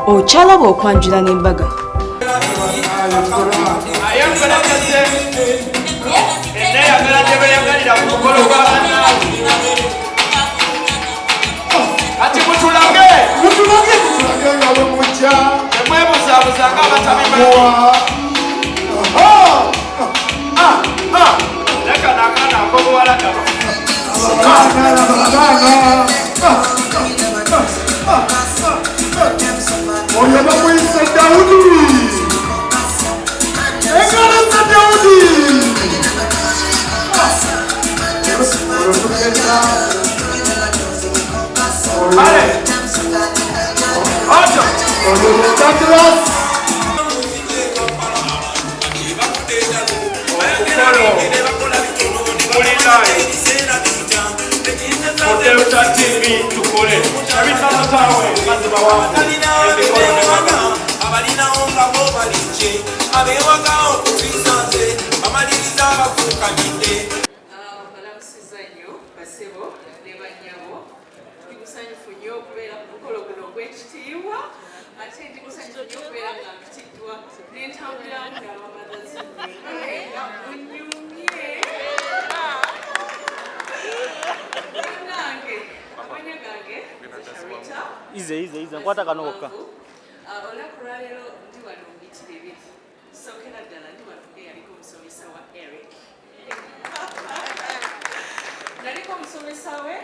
Okyalaba okwanjula n'embaga. Ayenkolageze eneyagala gye beyagalira ku mukolo gwa bannaabwe. Kati mutulage, Mutulage, mutulage nga bwe mujja. Temwebuzaabuza nga abatabimanyi. Wa. Aha. Leka n'akaana ak'obuwala kano. Abaana, abaana. Oyo bamuyise Dawudi. Engalo za Dawudi. Olwo tugenda. Kale otyo. Oyo ye Douglas. Omukolo guli live ku Delta TV. Tukole ebitazotaawe mazima wangu emikolo ne baga. Abalinawo nga bo balinje abewaka okutwisanze bamaliriza abafuukanidde. Balamusiza nnyo basebo ne bannyabo. Ndi musanyufu nnyo okubeera ku mukolo guno ogw'ekitiibwa, ate ndi musanyufu nnyo okubeera nga mpitiddwa n'entambuliramu n'abamadazi nga munyumye. Bannange, amannya gange nze Sharita. Ize ize ize nkwata kano kokka. Olunaku lwaleero ndi wano mu biti bibiri. Sookera ddala ndi wano ng'eyaliko omusomesa wa Eric. Naliko omusomesa we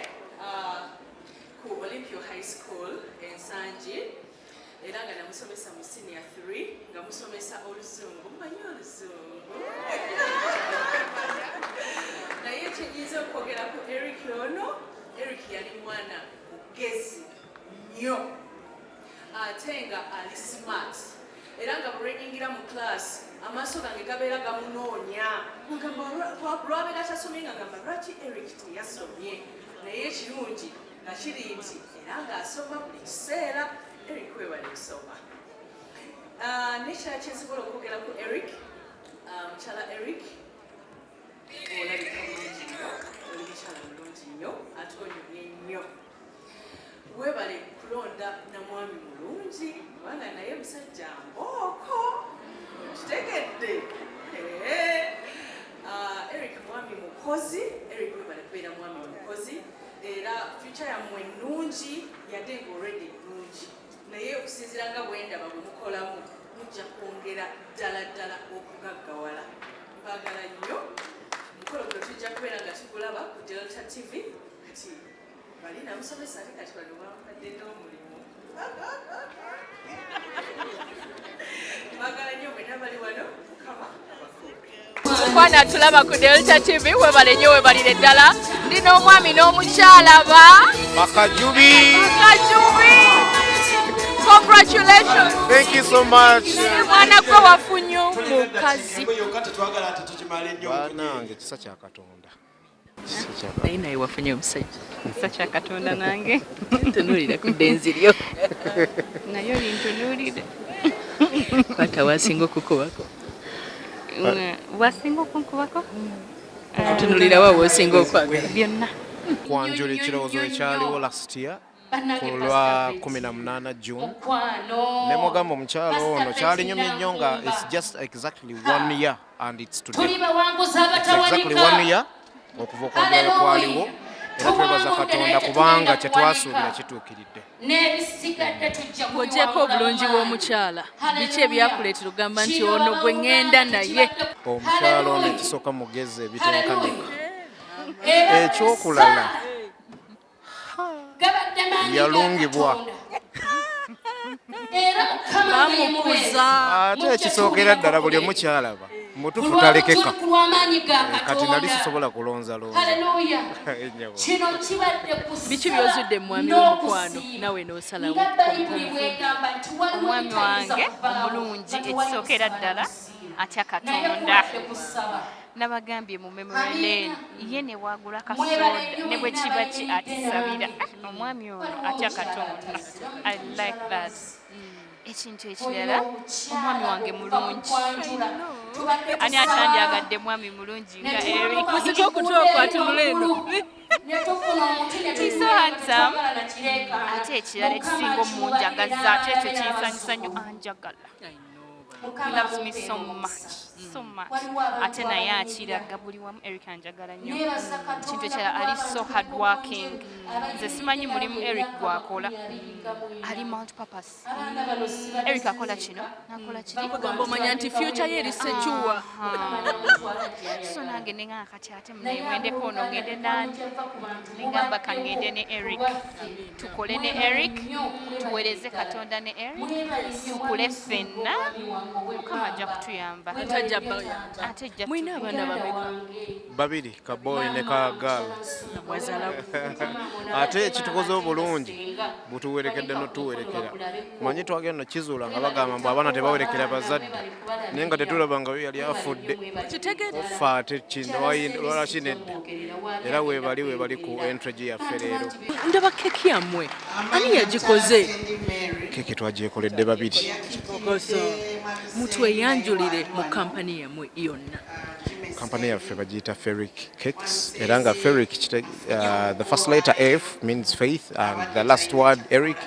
ku Olympio High School Ensangi, era nga namusomesa mu senior 3, nga musomesa Oluzungu. Mumanyi Oluzungu, naye kyenyinza okwogera ku Eric ono, Eric yali mwana mugezi nnyo ate nga ali smart, era nga bwe mu class amaaso gange gabeera gamunoonya. Ngamba lwabeera tasomye, nga ngamba lwaki Eric teyasomye? Naye ekirungi nga kiri nti era ng'asoma buli kiseera. Eric, webale kusoma. Nekirala kyensobola okwogera ku Eric, mukyala Eric, olabika bulungi nnyo, oli mukyala mulungi nnyo ate onyumye nnyo. Webale kulonda namwami mulungi, kubanga naye musajja mbooko, kitegedde. Eric mwami mukozi. Eric, webale kubeera mwami mukozi, era future yammwe ennungi, yadde nga already nnungi, naye okusinziira nga bwendaba bwe mukolamu, mujja kwongera ddala ddala okugaggawala. Mbaagala nnyo. Mukolo guno tujja kubeera nga tugulaba ku Delta TV. Kati bali namusomesa, ate kati bano bampadde n'omulimu. Mbaagala nnyo mwena bali wano. Mukama abakuume. Kwana tulaba ku Delta TV, webale nnyo, webalire ddala. Ndi n'omwami n'omukyala ba Bakajubi. Kajubi. Congratulations. Thank you so much. Mwana gwe, wafunye omukazi. Yokka tetwagala nti tukimale nnyo. Banange, kisa kya Katonda. Kisa kya Naye naye wafunye omusajja. Kisa kya Katonda nange. Tunuulira ku ddenzi lyo. Naye olintunuulire. Kwata wasinga okukubako. Wasinga okunkubako? Tunuulira wa wosinga okwagala. Byonna. Kwanjula ekirowoozo ekyaliwo last year ku lwa 18 June, ne mugamba omukyalo ono kyalinyumye nnyo nga it's just exactly one year and it's today. It's exactly one year okuva okwanjula kwaliwo, era twebaza Katonda kubanga kye twasuubira kituukiridde. Ng'ogyeko obulungi bw'omukyala, biki ebyakuleetera okugamba nti ono gwe ŋŋenda naye? Omukyalo ono ekisooka mugezi ebitenkanika. Ekyokulala, yalungibwa. Bamukuza. Ate ekisookera ddala, buli omu kyalaba mutuufu, talekeka. Kati nali sisobola kulonzalonza. Ennyabo. Biki by'ozudde mu mwami w'omukwano nawe n'osalawo? Omwami wange omulungi, ekisookera ddala atya Katonda. Nabagambye mu memory lane, ye ne wagula kasoda ne bwe kiba ki atisabira. Ah, omwami ono atya Katonda, I like that. Ekintu ekirala, omwami wange mulungi. Ani atandyagadde mwami mulungi nga Eric? Muzike okutu okwatunula eno. He's so handsome. Ate ekirala ekisinga omunjagaza, ate ekyo kinsanyusa nnyo, anjagala. He loves me so much, so much. Ate naye akiraga buli wamu. Eric anjagala nnyo. Ekintu ekirala, ali so hardworking. Nze simanyi mulimu Eric gwakola. Ali multipurpose. Eric akola kino, nakola kiri. Kugamba omanya nti future ye eri secure. So nange neŋŋamba kati ate munewendeko ono ngende nani, neŋŋamba kangende ne Eric, tukole ne Eric, tuweereze Katonda ne Eric, tukule ffenna, Mukama ajja kutuyamba. Ate ajja bayamba. Ate ajja. Mulina abaana bameka? Babiri, ka boy ne ka girl. Mwazala. Ate ekitukoze obulungi, butuwerekedde notuwerekera. Manyi twagenda kizuula nga bagamba mbu abaana tebawerekera bazadde, naye nga tetulaba nga yo yali afudde. Kitegedde. Ofa ate lwaki nedda, era weebali weebali ku entry yaffe leero. Ndaba keki yammwe, ani yagikoze? Keke twagyekoledde babiri. Goso mutweyanjulire mu kampani yammwe yonna. Kampani yaffe bagiyita Ferric Cakes, era nga Ferric the first letter F means faith and the last word Eric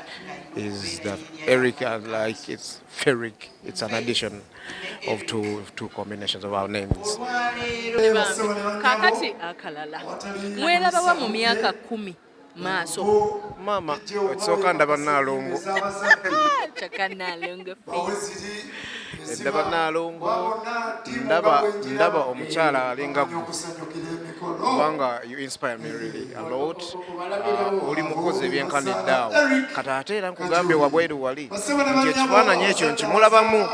is the Eric, and like it's Ferric, it's an addition of two combinations of our names. Kaakati akalala, mwerabawa mu myaka 10 maaso? Maama, ekisooka ndaba Naalongo. Kyaka Naalongo. Ndaba Naalongo, ndaba omukyala alinga ggwe, kubanga you inspire me really a lot. Oli mukozi ebyenkanidde awo. Kati ate era nkugambye wabweru wali nti ekifaananyi ekyo nkimulabamu,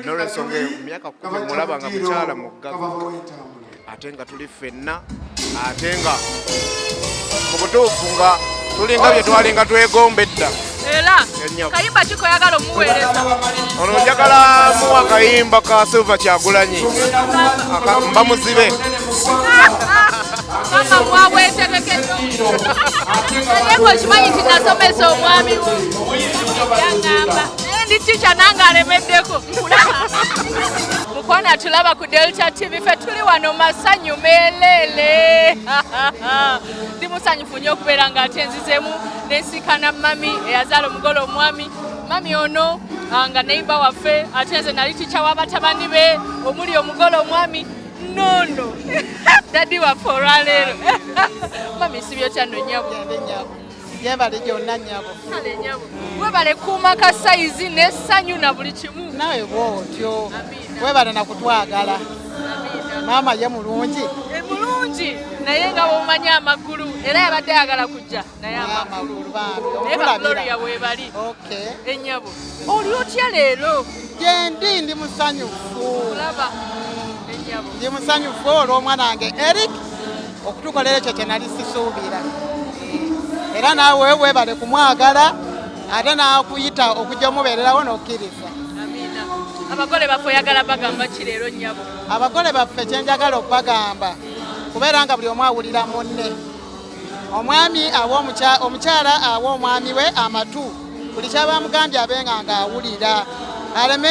nolwensonga eyo mu myaka 10 mulaba nga mukyala mugagga, ate nga tuli ffenna, ate nga mu butuufu nga tulinga bye twalinga twegomba edda. Era Ennyo. kayimba ki koyagala omuweereza? Ono njagala muwa kayimba ka Silver Kyagulanyi mba muzibe. Mama mwabwetegekedde, naye ng'okimanyi nti nasomesa omwami wo, yagamba naye ndi tica nange alemeddeko. Nkulaba mukwana, tulaba ku Delta TV. Ffe tuli wano masanyu meeleele. Ndi musanyufu nnyo okubeera nga ate nzizeemu nensiikana mami eyazaala omugole omwami. Mami ono nga neighbor waffe, ate nze nali tica w'abatabani be omuli omugole omwami nono daddy waffe olwaleero. Mami, sibyo kyano nnyabo? Yebale gyonna nnyabo. Kale nnyabo, webale kuuma ka sayizi n'essanyu na buli kimu. Naawe bwotyo, webale nakutwagala. Maama ye mulungi? E, mulungi, naye nga bwomanyi amagulu, era yabadde ayagala kujja naye amagulu. Naye ba Gloria weebali. Ennyabo, oli otya leero? Gyendi, ndi musanyufu. Kulaba ennyabo. Ndi musanyufu olw'omwana wange Eric okutukolera ekyo kye nali sisuubira. Era naawe weebale kumwagala, ate n'akuyita okujja omubeererawo n'okkiriza. Amiina. Abagole baffe oyagala bagamba ki leero nnyabo? Abagole baffe kyenjagala okubagamba, kubeera nga buli omu awulira munne. Omwami awa omukyala awa omwami we amatu, buli kyaba amugambye abe nga ng'awulira, aleme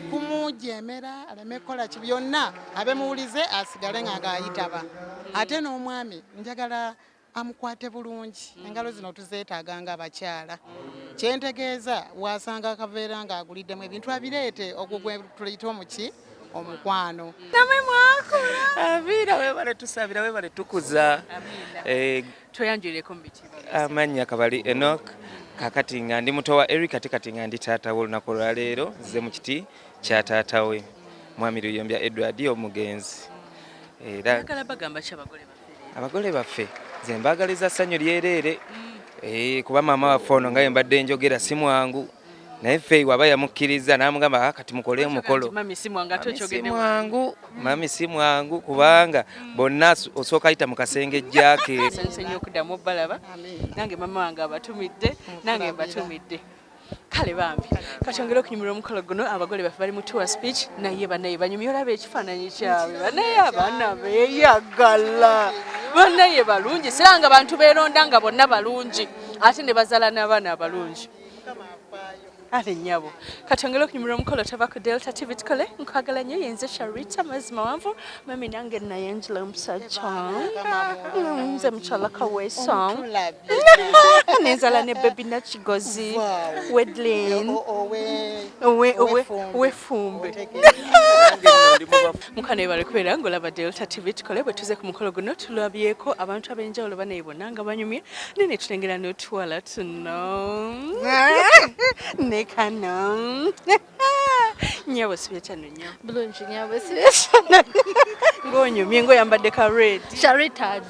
kumujemera, aleme kukola ki, byonna abe muwulize, asigale nga ng'ayitaba. Ate n'omwami njagala amukwate bulungi. Engalo zino tuzeetaaga nga abakyala. Kyentegeeza, wasanga akaveera ng'aguliddemu ebintu, abireete. Ogwo gwe tuliyita omuki omukwano. Namwe mwakula. Amiina, webale tusabira, webale tukuza. Tweyanjulireko mu bitiibwa. Amannya Kabali Enoch. Kakati nga ndi muto wa Eric, ate kati nga ndi taata we. Olunaku olwaleero nze mu kiti kya taata we, Mwami Luyombya Edward omugenzi, era Oyagala bagamba ki abagole baffe? Abagole baffe nze mbaagaliza ssanyu lyereere. Kuba maama waffe ono nga bwe mbadde njogera si mwangu, naye ffe waba yamukkiriza n'amugamba, "Ah, kati mukole omukolo." Mami si mwangu ate Mami si okyogedde. mwangu, mami si mwangu, kubanga bonna osooka ayita mu kasenge jjaake. Nsanyuse nnyo okuddamu obbalaba. Nange mama wange abatumidde, nange mbatumidde. Kale bambi, katwongere okunyumirwa omukolo guno. Abagole baffe bali mu tour speech, naye banaye banyumye. Olaba ekifaananyi kyabwe, banaye abaana beeyagala, banaye balungi. Sira nga bantu beeronda nga bonna balungi, ate ne bazaala n'abaana abalungi. Ale nnyabo, katwongere okunyumirwa omukolo. Tava ku Delta TV, tukole. Nkwagala nnyo. Yenze Sharita Mazzi Mawanvu, mami nange Nayanjula omusajja. Nze mukyala Kaweesa, nenzala ne baby Nakigozi Wedlin owefumbe. Mukwano, ebale kubeera ng'olaba Delta TV tukole. Bwe tuze ku mukolo guno, tulabyeko abantu ab'enjawulo banaye bonna nga banyumye, naye ne tulengera n'otuwala tuno ne kano. Nnyabo, sibye kyano nnyo. Bulungi nyabo, sibye. Ng'onyumye, ng'oyambadde ka red. Sharitas,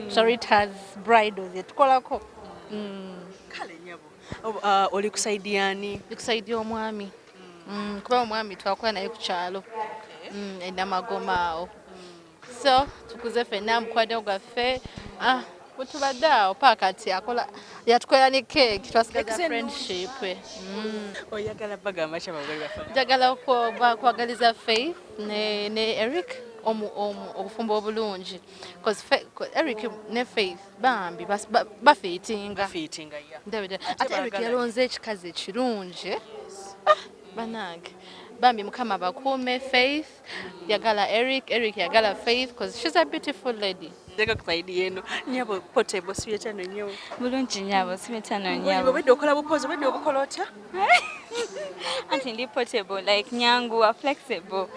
Sharitas Bridals yetukolako. Kale nnyabo, oli ku side yani? Ndi ku side y'omwami, kuba omwami twakola naye ku kyalo enamagoma awo, so tukuze ffenna mukwano gwaffe. Ah, bwetubadde awo paaka kati akola, yatukolera ne cake, twasigaza friendship. Oyagala bagamba ki abagole baffe? Njagala kwagaliza Faith ne Eric obufumbo obulungi, 'cause Eric ne Faith bambi bafiitinga. Bafiitinga, yeah. Ndabira. Ate Ate Eric baagalana. yalonze ekikazi ekirungi. Ah, banange bambi, Mukama bakuume. Faith yagala Eric, Eric yagala Faith, 'cause she's a beautiful lady. Ndeka ku side yeno. Nnyabo Potebo, sibye kyano nnyo. Bulungi nyabo, sibye kyano Oli nyabo. Obedde okola bupozi, obedde obukola otya? Anti ndi portable, like nyanguwa, flexible.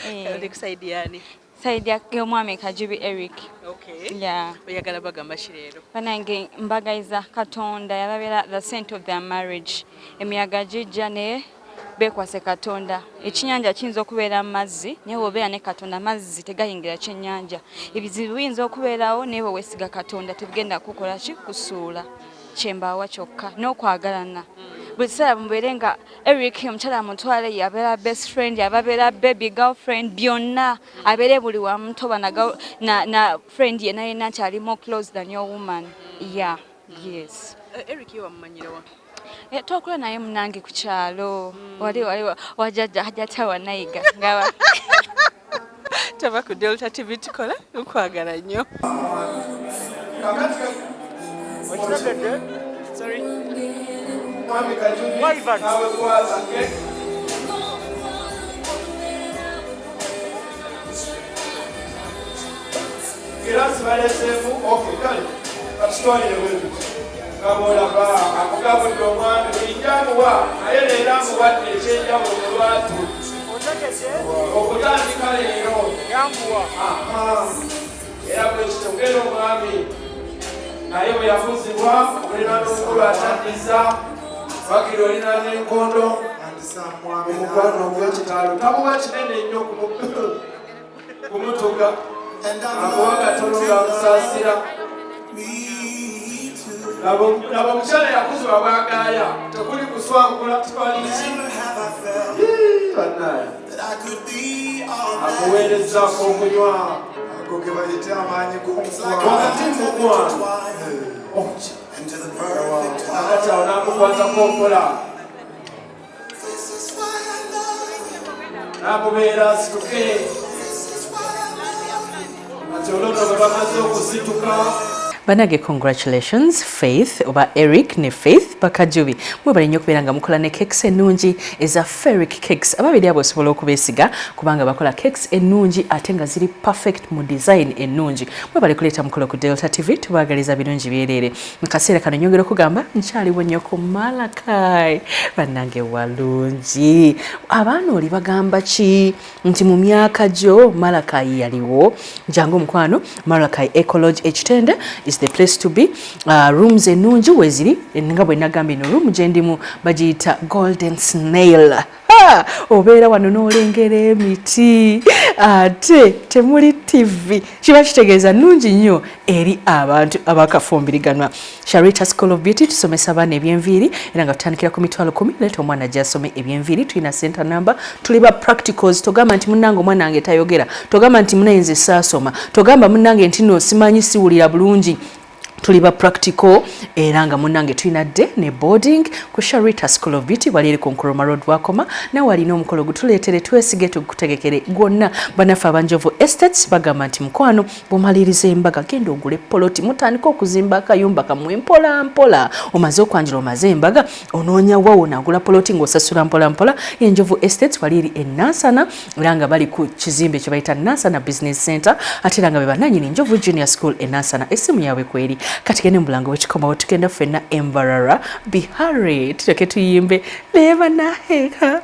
Eh. Oli ku side yani? Side y'omwami Kajubi Eric. Okay. Yeah. Oyagala bagamba ki leero? Banange, mbagaliza Katonda yalabira the scent of their marriage. Emiyaga gijja, naye beekwase Katonda. Ekyenyanja kiyinza okubeera mu mazzi, naye bw'obeera ne Katonda, amazzi tegayingira kyennyanja. Ebizibu biyinza okubeerawo, naye bwe weesiga Katonda, tebigenda kukola ki kusuula. Kyembaawa kyokka n'okwagalana buli kiseera, mubeere nga Eric omukyala amutwale, yabeera best friend, yababeera baby, girlfriend, byonna abeere buli wamu. Toba na friend yenna yenna nti ali more close than your woman. Yeah, yes. Eric ye wamumanyirawa? Eh, twakula naye munange ku kyalo, wali wali wajajja hajata wanayiga ngaba. Tava ku Delta TV tukola, nkwagala nnyo. Okitegedde? Sorry. Mwami Kajubi nawe kwazake. Girasi baleseemu. Okay, kale katutwalire bwe tuti nga bwolaba akugabudde omwami bulijjo amuwa, naye leero amuwadde ekyenjawulo mu lwatu okutandika leero. Aha. Era bwe kityo ngera omwami naye bwe yakuzibwa, olina n'omukulu ataddiza wakiri, olina n'enkondo. Omukwano ogw'ekitalo tamuwa kinene nnyo kumutuga, akuwa katono ng'amusaasira. Laba omukyala yakuzibwa bwagaaya, tekuli kuswangula, twaliki bannaye, akuweerezaako okunywa. Ago ge bayita amaanyi g'omukwano. Wakati mu mukwano akati awo n'amukwatako nkola, n'amubeera asituke. Kati olwono bwe bamaze okusituka. Banange, congratulations Faith oba Eric ne Faith Bakajubi, mwebale nnyo okubeera nga mukola ne cakes ennungi eza Feric Cakes. Ababiri abo osobola okubeesiga kubanga bakola cakes ennungi ate nga ziri perfect mu design ennungi. Mwebale kuleeta mukolo ku Delta TV, tubaagaliza birungi byereere. Mu kaseera kano nyongera okugamba nkyaliwo nnyo ku Malakai. Bannange, walungi. Abaana oli bagamba ki nti mu myaka gyo Malakai yaliwo? Jangu omukwano, Malakai Ecolodge Ekitende is the place to be. Rooms ennungi weziri, nga bwe nagambye, eno room gye ndimu bagiyita Golden Snail. Ha! Obeera wano n'olengera emiti ate temuli TV, kiba kitegeeza nnungi nnyo eri abantu abakafumbiriganwa. Sharita School of Beauty, tusomesa abaana ebyenviiri era nga tutandikira ku 100,000. Leeta omwana gyasome ebyenviiri. Tulina center number, tuli ba practicals. Togamba nti munnange omwana wange tayogera, togamba nti munaye nze saasoma, togamba munnange nti no simanyi siwulira bulungi. Tuli ba practical era nga munnange tulina dde ne boarding ku Sharita School of Beauty, wali eri ku Nkuruma Road wakoma. Nawe alina omukolo gutuleetere, twesige tugutegekere gwonna. Bannaffe abanjovu Estates bagamba nti mukwano, bw'omaliriza embaga genda ogule poloti, mutandike okuzimba akayumba kammwe mpola mpola. Omaze okwanjula, omaze embaga, onoonya wawo nagula poloti ng'osasula mpola mpola. Enjovu Estates wali eri e Nansana era nga bali ku kizimbe kye bayita Nansana Business Center, ate era nga be bannannyini Njovu Junior School e Nansana. Essimu yaabwe kweri. Kati gende mu bulango bwekikomawo, tugenda ffenna Embarara Bihare, tuleke tuyimbe leba naheka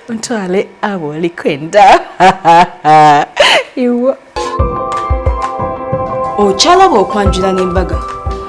ntwale abo olikwenda iwo. Okyalaba okwanjula n'embaga.